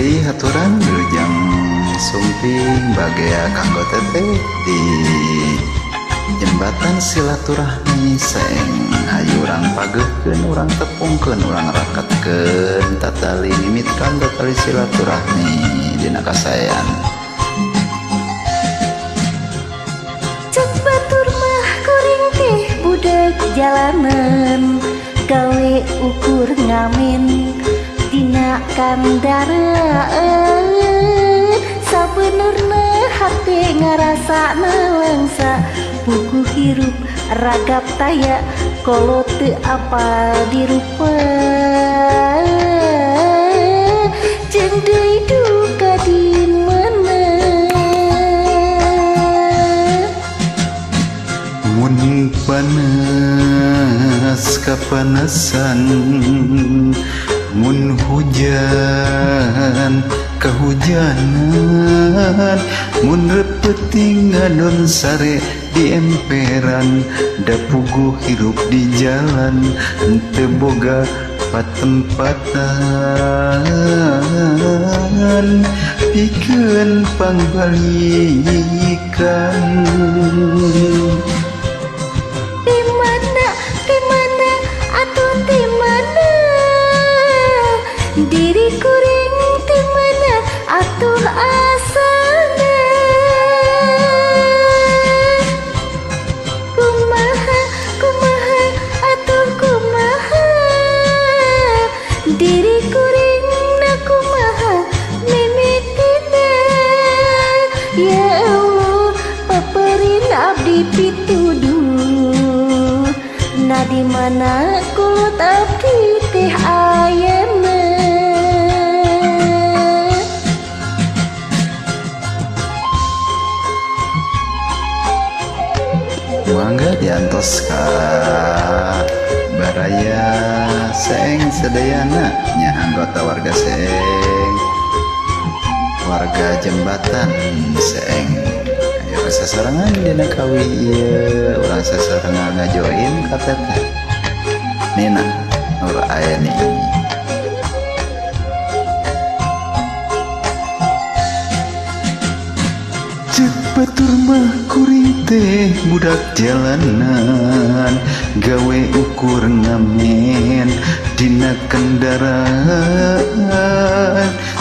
Silih haturan wilujeng sumping bagea kanggo teteh di jembatan silaturahmi Seeng. Hayu urang pageuhkeun, urang tepungkeun, urang rakatkeun tatali mimitran tatali silaturahmi dina kasaean. Cek batur mah kuring teh budak jalanan, gawe ukur ngamen dina kandaraan. Sabenerna hate ngarasa nalangsa, buku hirup ragap taya kolot teu apal dirupa. Jeung deui duka di mana mun panas kapanasan, mun hujan kehujanan, mun repeuting ngadon sare di emperan, da puguh hirup di jalan henteu boga patempatan, pikeun pangbalikan. Di mana, di mana, atuh di mana diri kuring, di mana atuh asana. Kumaha, kumaha, atuh kumaha diri kuring na kumaha mimitina. Ya Allah, paperin abdi pituduh, na di mana kulut abdi teh ayana. Mangga diantos ka baraya Seeng sadayana nya, anggota warga Seeng, warga jembatan Seeng. Ayo sasarengan dina kawi ieu, urang sasarengan ngajoin ka teteh Nina Nur Aeni. Cek batur mah kuring teh budak jalanan, gawe ukur ngamen dina kendaraan.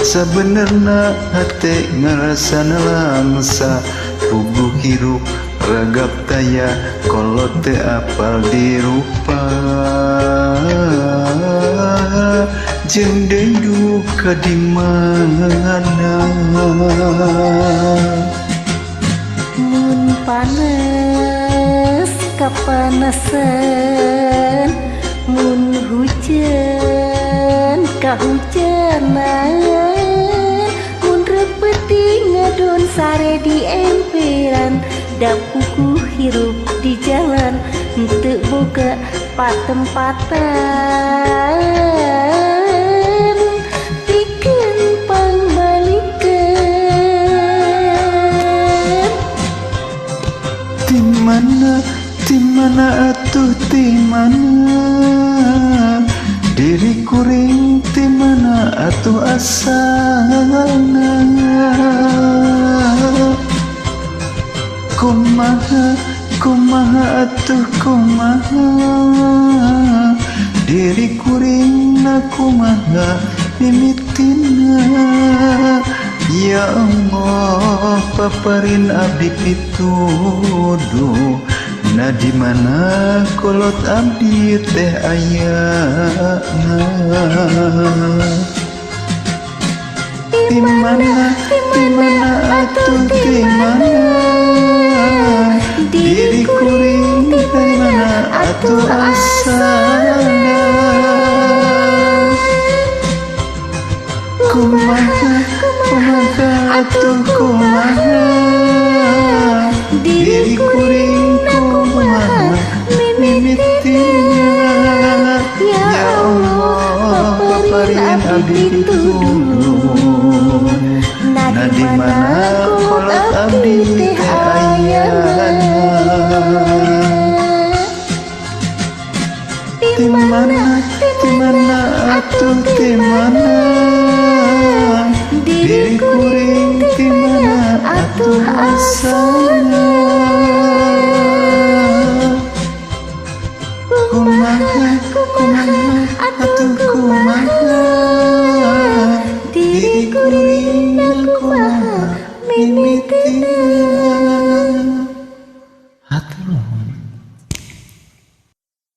Sabenerna hate ngarasa nalangsa, puguh hirup ragap taya kolot teu apal dirupa. Jeung deui duka di mana mun panas kapanasan, mun hujan kahujanan, mun repeuting ngadon sare di emperan, da puguh hirup di jalan henteu boga patempatan, pikeun pangbalikeun. Di mana, di mana atuh di mana diri kuring, di mana atuh asalna. Kumaha, kumaha atuh kumaha diri kuring na kumaha mimitina. Ya Allah, paparin abdi pituduh, na di mana kolot abdi teh ayana. Di mana, di mana atuh di mana diri kuring, di mana atuh asalna. Kumaha, kumaha atuh kumaha diri kuring, kumaha mimitina. Ya Allah, paparin abdi pituduh, na di mana kolot abdi teh ayana. Di mana, di mana atuh di mana Rasana. Kumaha, kumaha, atuh kumaha diri kuring, kumaha mimitina?